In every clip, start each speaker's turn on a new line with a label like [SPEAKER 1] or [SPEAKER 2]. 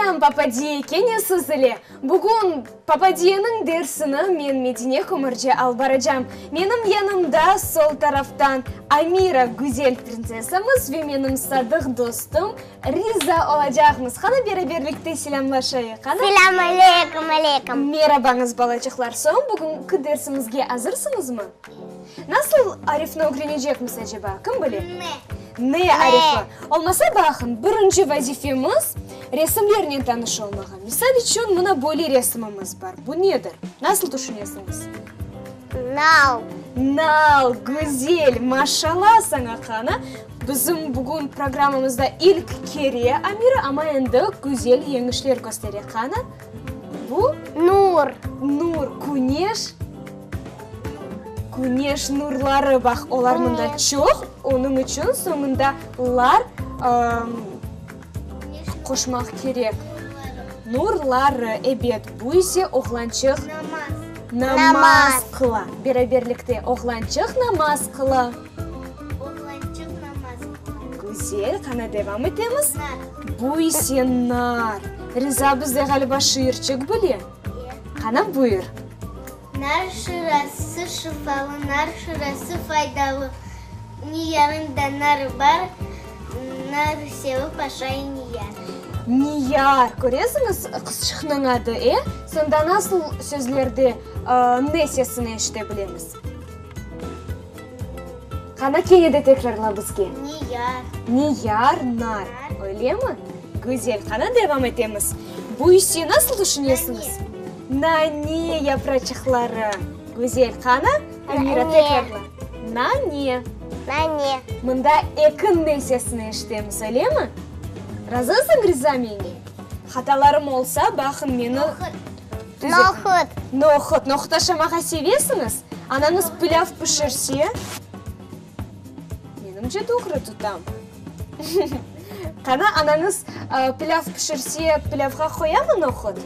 [SPEAKER 1] Selâm, Papadiye, kene siz ile. Bugün Papadiyeniñ dersini men, Medine Kömürci, alıp baracam. Menim yanımda, sol taraftan, Amira, güzel printsessamız ve menim sadıq dostum Riza olacaqmız. Qana beraberlikte selâmlaşayıq, qana?
[SPEAKER 2] Selâm aleykum, aleykum.
[SPEAKER 1] Merabañız, balaçıqlar. Soñ, bugünki dersimizge azırsıñızmı? Nasıl arifni ögrenecekmiz, aceba? Kim bile?
[SPEAKER 2] Ne.
[SPEAKER 1] Ne arifi. Olmasa, baqın, birinci vazifemiz, resimlernen tanış olmağa. Misal içün, mına böyle resimimiz bar. Bu nedir? Nasıl tüşünesiñiz?
[SPEAKER 2] Nal.
[SPEAKER 1] Nal, güzel! Maşallah saña, qana, bizim bugün programmamızda ilk kere Amira, amma endi güzel yeñişler köstere. Qana, bu?
[SPEAKER 2] Nur.
[SPEAKER 1] Nur, küneş. Küneş nurları, baq, olar mında çoq, onıñ içün soñunda lar qoşmaq kerek. Nurları, ebet, bu ise oğlançıq namaz qıla. Beraberlikte, oğlançıq namaz qıla. Güzel, qana devam etemiz. Bu ise nar. Riza bizde, ğaliba, şiirçik bile. Qana, buyur.
[SPEAKER 2] Nar şırası şifalı, nar şırası faydalı, Niyarında nar bar, nar sevip aşay Niyar.
[SPEAKER 1] Niyar, köresiñiz, qızçıqnıñ adı, e? Sonda nasıl sözlerde n sesini eşite bilemiz? Qana, kene de tekrarla bizge.
[SPEAKER 2] Niyar.
[SPEAKER 1] Niyar, nar. Öylemi? Güzel. Qana, devam etemiz. Bu ise nasıl tüşünesiñiz? Nane. Nane yapraçıqları. Güzel. Qana, Elmira, tekrarla. Nane.
[SPEAKER 2] Nane.
[SPEAKER 1] Mında eki n sesini eşitemiz, öylemi? Razısıñ, Riza, menen? Hatalarım olsa, baqın, meni
[SPEAKER 2] Nohut.
[SPEAKER 1] Nohut. Nohut aşamağa sevesiñiz? Anañız pilâv pişirse? Menimce, doğru tutam. Qana, anañız pilâv pişirse, pilâvğa qoyamı nohut?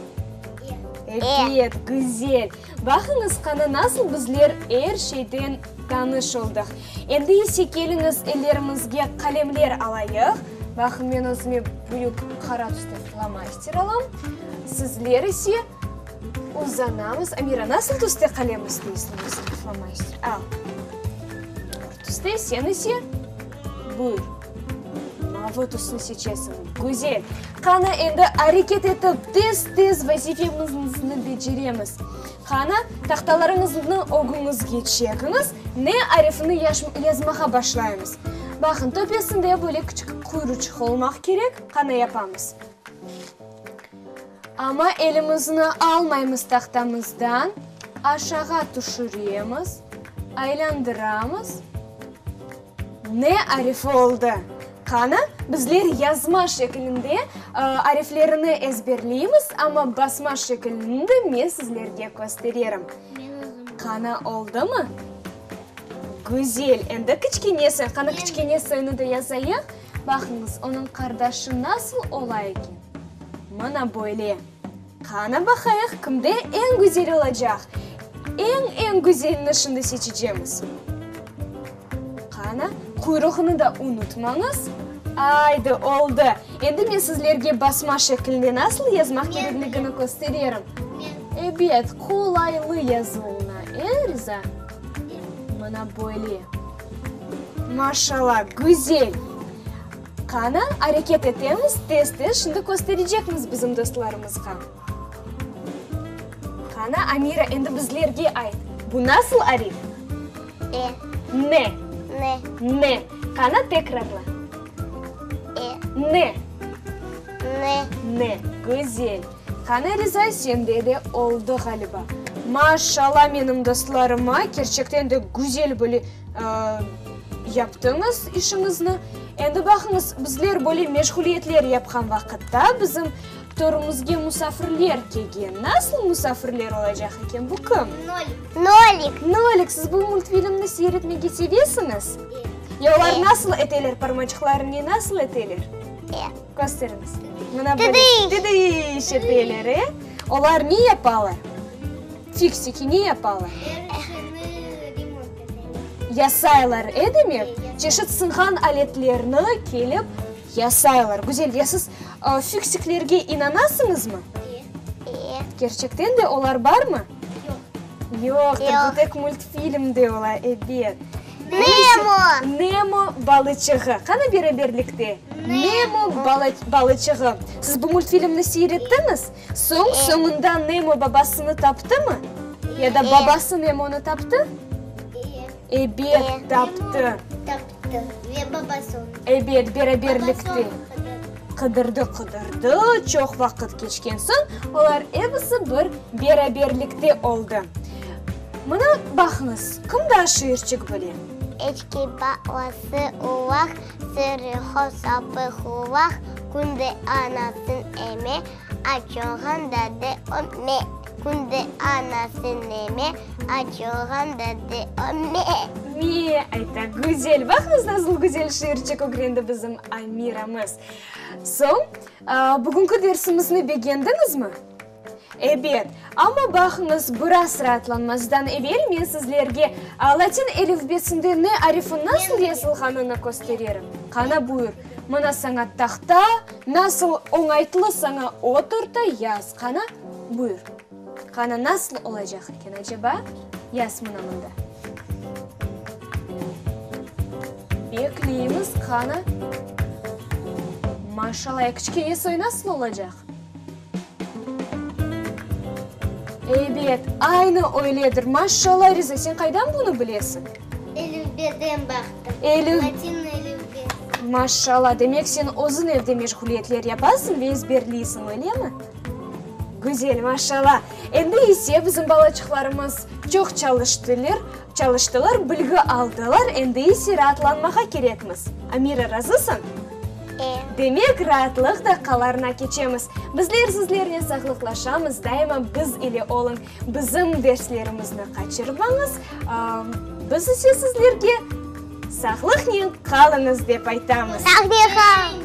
[SPEAKER 1] Ebet, güzel. Baqıñız, qana, nasıl bizler er şeyden tanış oldıq. Endi ise keliñiz, ellerimizge qalemler alayıq. Baqın, men özüme büyük qara tüste flomaster alam. Sizler ise uzanamız. Amira, nasıl tüste qalem isteysiñ, flomaster? Al. Mor tüste, sen ise? Buyur. Mavı tüsni seçesiñ. Güzel. Qana, endi areket etip, tez-tez vazifemizni beceremiz. Qana, tahtalarıñıznı ögüñizge çekiñiz, N arifini yazmağa başlaymız. Baqın, töpesinde böyle küçük quyruçıq olmaq kerek. Qana, yapamız. Amma elimizni almaymız tahtamızdan, aşağa tüşüremiz, aylandıramız. N arifi oldı. Qana, bizler yazma şeklinde ariflerini ezberleymiz, amma basma şeklini de men sizlerge köstererim. Qana, oldımı? Güzel! Endi kiçkenesi. Qana, kiçkenesini de yazayıq. Baqıñız, onıñ qardaşı nasıl ola eken? Mına böyle. Qana baqayıq, kimde eñ güzel olacaq? Eñ-eñ güzelini şimdi seçecemiz. Qana, quyruğını da unutmañız. Aydı, oldı. Endi men sizlerge basma şeklinde nasıl yazmaq kerekligini köstererim. Ebet, qolaylı yazılına, e, Riza? Mına böyle. Maşallah, güzel! Qana, areket etemiz, tez-tez şimdi kösterecekmiz bizim dostlarımızğa. Qana, Amira, endi bizlerge ayt, bu nasıl arif?
[SPEAKER 2] E.
[SPEAKER 1] Ne.
[SPEAKER 2] Ne.
[SPEAKER 1] Ne. Qana, tekrarla.
[SPEAKER 2] E.
[SPEAKER 1] Ne.
[SPEAKER 2] Ne.
[SPEAKER 1] Ne. Güzel. Qana, Riza, sende de oldı, ğaliba. Maşallah, menim dostlarıma, kerçekten de güzel böyle Yaptıñız işiñizni. Endi baqıñız, bizler böyle meşğuliyetler yapqan vaqıtta bizim törümizge musafirler kelgen. Nasıl musafirler olacaq eken? Bu kim?
[SPEAKER 2] Nolik. Nolik.
[SPEAKER 1] Nolik, siz bu multfilmni seyir etmege sevesiñiz? Ya olar nasıl eteler, parmaçıqlarınen nasıl eteler? Kösteriñiz. Mına böyle. Tıdış eteler, e? Olar ne yapalar? Fiksiki ne yapalar?
[SPEAKER 2] Er şeyni remont eteler.
[SPEAKER 1] Yasaylar, e demek? Çeşit sınğan aletlerni kelip yasaylar. Güzel, ya siz. Fiksiklerge inanasıñızmı?
[SPEAKER 2] E.
[SPEAKER 1] Kerçekten de olar barmı?
[SPEAKER 2] Yoq.
[SPEAKER 1] Yoqtır,
[SPEAKER 2] Yoq.
[SPEAKER 1] bu tek multfilmde ola, ebet.
[SPEAKER 2] Nemo!
[SPEAKER 1] Nemo balıçığı. Qani beraberlikte? Nemo balıçığı. Siz bu multfilmni seyir ettiñiz? Soñ, soñunda Nemo babasını taptımı? Ya da babası Nemonı taptı? Ebet, taptı.
[SPEAKER 2] Taptı ve babası onı.
[SPEAKER 1] Ebet, beraberlikte. Qıdırdı, qıdırdı, çoq vaqıt keçken soñ, olar episi bir beraberlikte oldı. Mına, baqıñız, kim daa şiirçik bile?
[SPEAKER 2] Eçki balası uvaq, Sırıho sapı qulaq, Künde anasın eme, Aç olğanda de öme. Künde anasın eme, Aç olğanda de öme.
[SPEAKER 1] Me, ayta, güzel! Baqıñız, nasıl güzel şiirçik ögrendi bizim Amiramız. Soñ, bugünki dersimizni begendiñizmi? Ebet, amma baqıñız, biraz raatlanmazdan evel men sizlerge latin elifbesinde N arifi nasıl yazılğanını köstererim. Qana, buyur, mına saña tahta, nasıl oñaytlı saña oturta, yaz, qana, buyur. Qana, nasıl olacaq eken, aceba? Yaz mına mında. Bekleymiz, qana. Maşallah, ya kiçkene soy nasıl olacaq? Ebet, aynı öyledir. Maşallah, Riza, sen qaydan bunı bilesiñ?
[SPEAKER 2] Elifbeden baqtım.
[SPEAKER 1] Elif.
[SPEAKER 2] Latin elifbesi.
[SPEAKER 1] Maşallah, demek sen özüñ evde meşğuliyetler yapasıñ ve ezberleysiñ, öylemi? Güzel, maşallah. Endi ise bizim balaçıqlarımız çoq çalıştılar, çalıştılar, bilgi aldılar, endi ise raatlanmağa kerekmiz. Amira, razısıñ?
[SPEAKER 2] E.
[SPEAKER 1] Demek, raatlıq daqqalarına keçemiz. Bizler sizlernen sağlıqlaşamız, daima biz ile oluñ, bizim derslerimizni qaçırmañız, biz ise sizlerge sağlıqnen qalıñız dep aytamız.
[SPEAKER 2] Sağlıqnen qalıñ!